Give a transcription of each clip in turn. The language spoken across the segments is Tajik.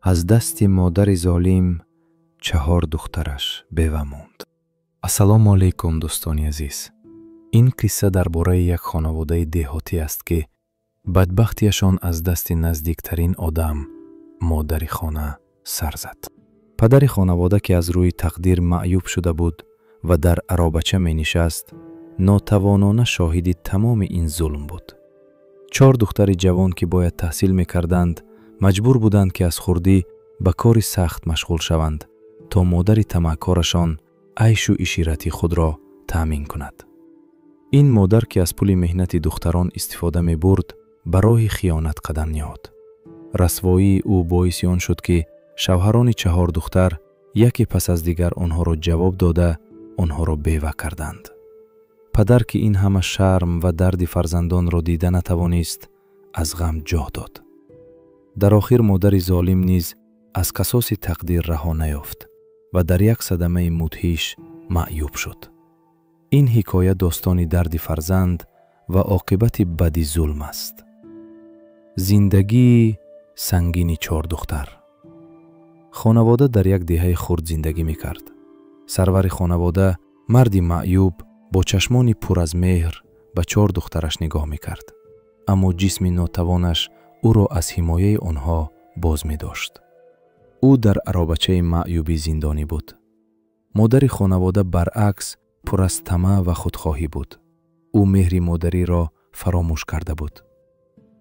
Аз дасти модари золим чаҳор духтараш бева монд. Ассалому алайкум, дӯстони азиз. Ин қисса дар бораи як хонаводаи деҳотӣ аст, ки бадбахтияшон аз дасти наздиктарин одам, модари хона, сар зад. Падари хонавода, ки аз рӯи тақдир маъюб шуда буд ва дар аробача менишаст, нотавонона шоҳиди тамоми ин зулм буд. Чор духтари ҷавон, ки бояд таҳсил мекарданд, маҷбур буданд, ки аз хурдӣ ба кори сахт машғул шаванд, то модари тамаъкорашон айшу иширати худро таъмин кунад. Ин модар, ки аз пули меҳнати духтарон истифода мебурд, ба роҳи хиёнат қадам ниҳод. Расвоии ӯ боиси он шуд, ки шавҳарони чаҳор духтар яке пас аз дигар онҳоро ҷавоб дода, онҳоро бева карданд. Падар, ки ин ҳама шарм ва дарди фарзандонро дида натавонист, аз ғам ҷоҳ дод. Дар охир модари золим низ аз қасоси тақдир раҳо наёфт ва дар як садамаи мудҳиш маъюб шуд. Ин ҳикоя достони дарди фарзанд ва оқибати бади зулм аст. Зиндагии сангини чор духтар. Хонавода дар як деҳаи хурд зиндагӣ мекард. Сарвари хонавода, марди маъюб, бо чашмони пур аз меҳр ба чор духтараш нигоҳ мекард, аммо ҷисми нотавонаш ӯро аз ҳимояи онҳо боз медошт. Ӯ дар аробачаи маъюбӣ зиндонӣ буд. Модари хонавода баръакс пур аз тамаъ ва худхоҳӣ буд. Ӯ меҳри модариро фаромӯш карда буд.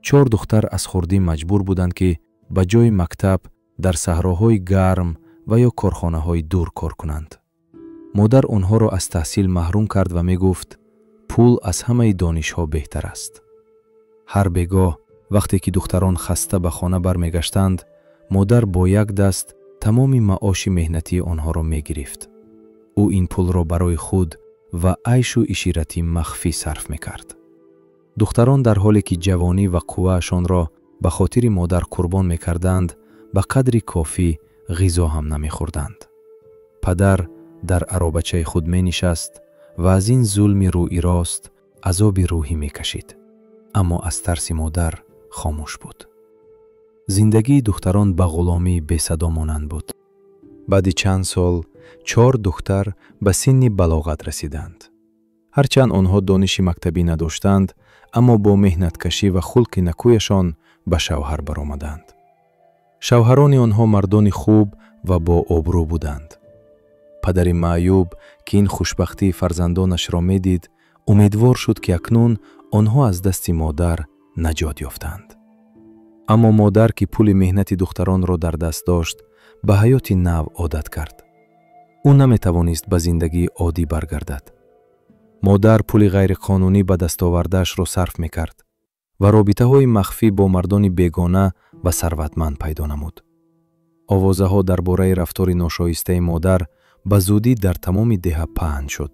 Чор духтар аз хурдӣ маҷбур буданд, ки ба ҷои мактаб дар саҳроҳои гарм ва ё корхонаҳои дур кор кунанд. Модар онҳоро аз таҳсил маҳрум кард ва мегуфт: пул аз ҳамаи донишҳо беҳтар аст. Ҳар бегоҳ, вақте ки духтарон хаста ба хона бармегаштанд, модар бо як даст тамоми маоши меҳнатии онҳоро мегирифт. Ӯ ин пулро барои худ ва айшу иширати махфӣ сарф мекард. Духтарон дар ҳоле ки ҷавонӣ ва қувваашонро ба хотири модар қурбон мекарданд, ба қадри кофӣ ғизо ҳам намехӯрданд. Падар дар аробачаи худ менишаст ва аз ин зулми рӯи рост азоби рӯҳӣ мекашид, аммо аз тарси модар хомӯш буд. Зиндагии духтарон ба ғуломӣ бесадо монанд буд. Баъди чанд сол чор духтар ба синни балоғат расиданд. Ҳарчанд онҳо дониши мактабӣ надоштанд, аммо бо меҳнаткашӣ ва хулқи накӯяшон ба шавҳар баромаданд. Шавҳарони онҳо мардони хуб ва бо обрӯ буданд. Падари маъюб, ки ин хушбахтии фарзандонашро медид, умедвор шуд, ки акнун онҳо аз дасти модар наҷот ёфтанд. Аммо модар, ки пули меҳнати духтаронро дар даст дошт, ба ҳаёти нав одат кард. Ӯ наметавонист ба зиндагии оддӣ баргардад. Модар пули ғайриқонунӣ ба дастовардаашро сарф мекард ва робитаҳои махфӣ бо мардони бегона ва сарватманд пайдо намуд. Овозаҳо дар бораи рафтори ношоистаи модар ба зудӣ дар тамоми деҳа паҳн шуд.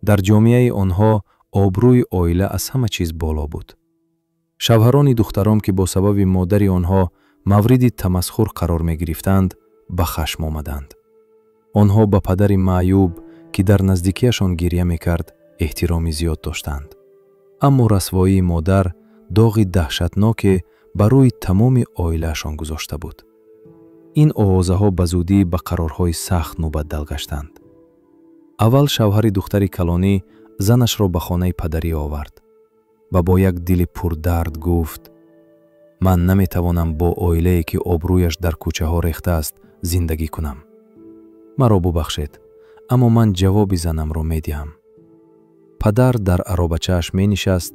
Дар ҷомеаи онҳо обрӯи оила аз ҳама чиз боло буд. Шавҳарони духтарон, ки бо сабаби модари онҳо мавриди тамасхур қарор мегирифтанд, ба хашм омаданд. Онҳо ба падари маъюб, ки дар наздикиашон гиря мекард, эҳтироми зиёд доштанд. Аммо расвоии модар доғи даҳшатноке ба рӯи тамоми оилаашон гузошта буд. Ин овозаҳо ба зудӣ ба қарорҳои сахт мубаддал гаштанд. Аввал шавҳари духтари калонӣ занашро ба хонаи падарӣ овард ва бо як дили пурдард гуфт: ман наметавонам бо оилае, ки обрӯяш дар кӯчаҳо рехтааст, зиндагӣ кунам. Маро бубахшед, аммо ман ҷавоби занамро медиҳам. Падар дар аробачааш менишаст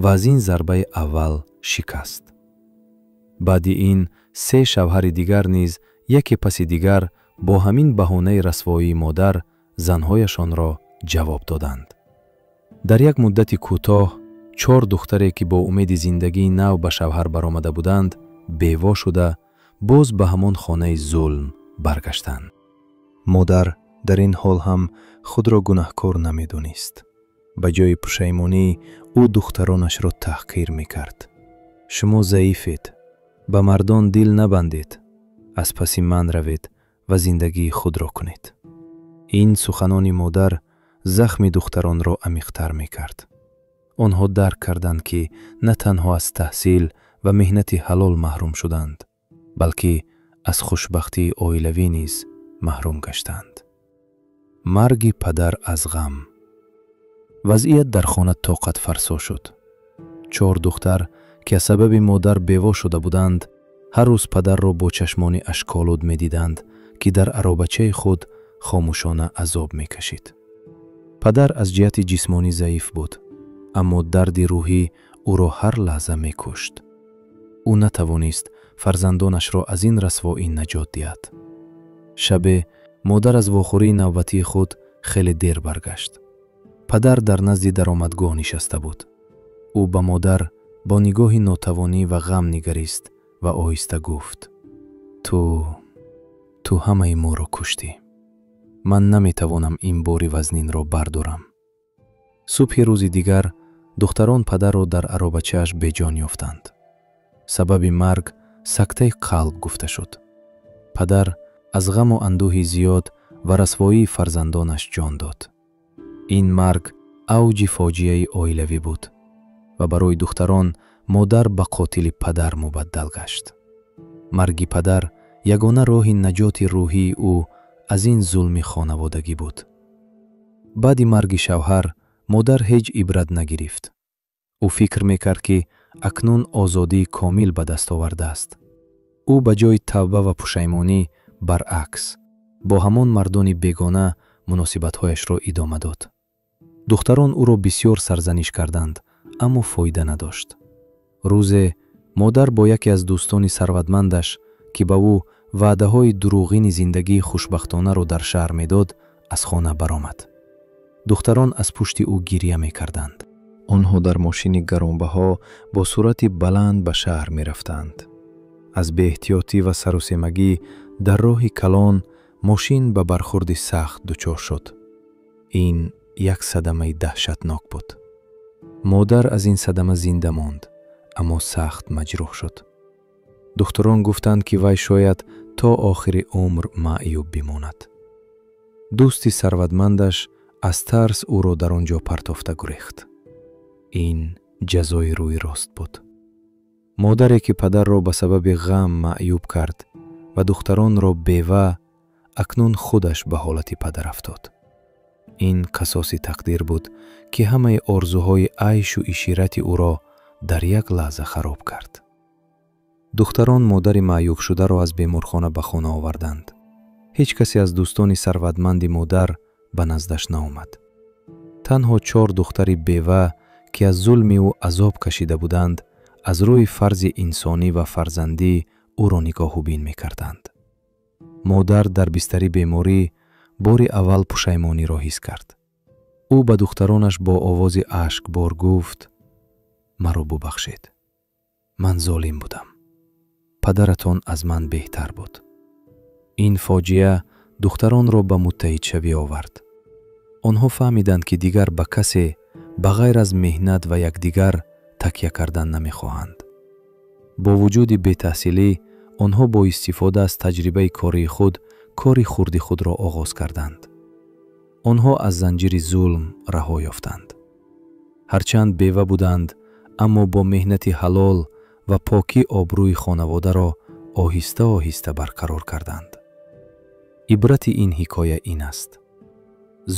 ва аз ин зарбаи аввал шикаст. Баъди ин се шавҳари дигар низ яке паси дигар бо ҳамин баҳонаи расвоии модар занҳояшонро ҷавоб доданд. Дар як муддати кӯтоҳ чор духтаре, ки бо умеди зиндагии нав ба шавҳар баромада буданд, бево шуда, боз ба ҳамон хонаи зулм баргаштанд. Модар дар ин ҳол ҳам худро гунаҳкор намедонист. Ба ҷои пушаймонӣ ӯ духтаронашро таҳқир мекард. Шумо заифед, ба мардон дил набандед, аз паси ман равед ва зиндагии худро кунед. Ин суханони модар захми духтаронро амиқтар мекард. Онҳо дарк карданд, ки на танҳо аз таҳсил ва меҳнати ҳалол маҳрум шуданд, балки аз хушбахтии оилавӣ низ маҳрум гаштанд. Марги падар аз ғам. Вазъият дар хона тоқатфарсо шуд. Чор духтар, ки аз сабаби модар бево шуда буданд, ҳар рӯз падарро бо чашмони ашколуд медиданд, ки дар аробачаи худ хомӯшона азоб мекашид. Падар аз ҷиҳати ҷисмонӣ заиф буд, аммо дарди рӯҳӣ ӯро ҳар лаҳза мекушт. Ӯ натавонист фарзандонашро аз ин расвоӣ наҷот диҳад. Шабе модар аз вохӯрии навбатии худ хеле дер баргашт. Падар дар назди даромадгоҳ нишаста буд. Ӯ ба модар бо нигоҳи нотавонӣ ва ғам нигарист ва оҳиста гуфт: Ту ҳамаи моро куштӣ. Ман наметавонам ин бори вазнинро бардорам. Субҳи рӯзи дигар духтарон падарро дар аробачааш беҷон ёфтанд. Сабаби марг сактаи қалб гуфта шуд. Падар аз ғаму андӯҳи зиёд ва расвоии фарзандонаш ҷон дод. Ин марг авҷи фоҷиаи оилавӣ буд ва барои духтарон модар ба қотили падар мубаддал гашт. Марги падар ягона роҳи наҷоти рӯҳии ӯ аз ин зулми хонаводагӣ буд. Баъди марги шавҳар модар ҳеҷ ибрат нагирифт. Ӯ фикр мекард, ки акнун озодии комил ба даст овардааст. Ӯ ба ҷои тавба ва пушаймонӣ, баръакс, бо ҳамон мардони бегона муносибатҳояшро идома дод. Духтарон ӯро бисёр сарзаниш карданд, аммо фоида надошт. Рӯзе модар бо яке аз дӯстони сарватмандаш, ки ба ӯ ваъдаҳои дурӯғини зиндагии хушбахтонаро дар шаҳр медод, аз хона баромад. Духтарон аз пушти ӯ гиря мекарданд. Онҳо дар мошини гаронбаҳо бо суръати баланд ба шаҳр мерафтанд. Аз беэҳтиётӣ ва сарусемагӣ дар роҳи калон мошин ба бархурди сахт дучор шуд. Ин як садамаи даҳшатнок буд. Модар аз ин садама зинда монд, аммо сахт маҷрӯҳ шуд. Духтурон гуфтанд, ки вай шояд то охири умр маъюб бимонад. Дӯсти сарватмандаш аз тарс ӯро дар он ҷо партофта гурехт. Ин ҷазои рӯи рост буд. Модаре, ки падарро ба сабаби ғам маъюб кард ва духтаронро бева, акнун худаш ба ҳолати падар афтод. Ин қасоси тақдир буд, ки ҳамаи орзуҳои айшу иширати ӯро дар як лаҳза хароб кард. Духтарон модари маъюбшударо аз беморхона ба хона оварданд. Ҳеҷ касе аз дӯстони сарватманди модар ба наздаш наомад. Танҳо чор духтари бева, ки аз зулми ӯ азоб кашида буданд, аз рӯи фарзи инсонӣ ва фарзандӣ ӯро нигоҳубин мекарданд. Модар дар бистари беморӣ бори аввал пушаймониро ҳис кард. Ӯ ба духтаронаш бо овози ашкбор гуфт: Маро бубахшед. Ман золим будам. Падаратон аз ман беҳтар буд. Ин фоҷиа духтаронро ба муттаҳидшавӣ овард. Онҳо фаҳмиданд, ки дигар ба касе ба ғайр аз меҳнат ва якдигар такя кардан намехоҳанд. Бо вуҷуди бетаҳсилӣ онҳо бо истифода аз таҷрибаи кории худ кори хурди худро оғоз карданд. Онҳо аз занҷири зулм раҳо ёфтанд. Ҳарчанд бева буданд, аммо бо меҳнати ҳалол ва покӣ обрӯи хонаводаро оҳиста оҳиста барқарор карданд. Ибрати ин ҳикоя ин аст: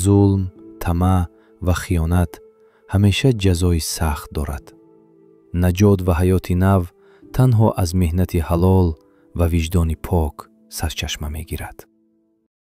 зулм, тамаъ ва хиёнат ҳамеша ҷазои сахт дорад. Наҷот ва ҳаёти нав танҳо аз меҳнати ҳалол ва виҷдони пок сарчашма мегирад.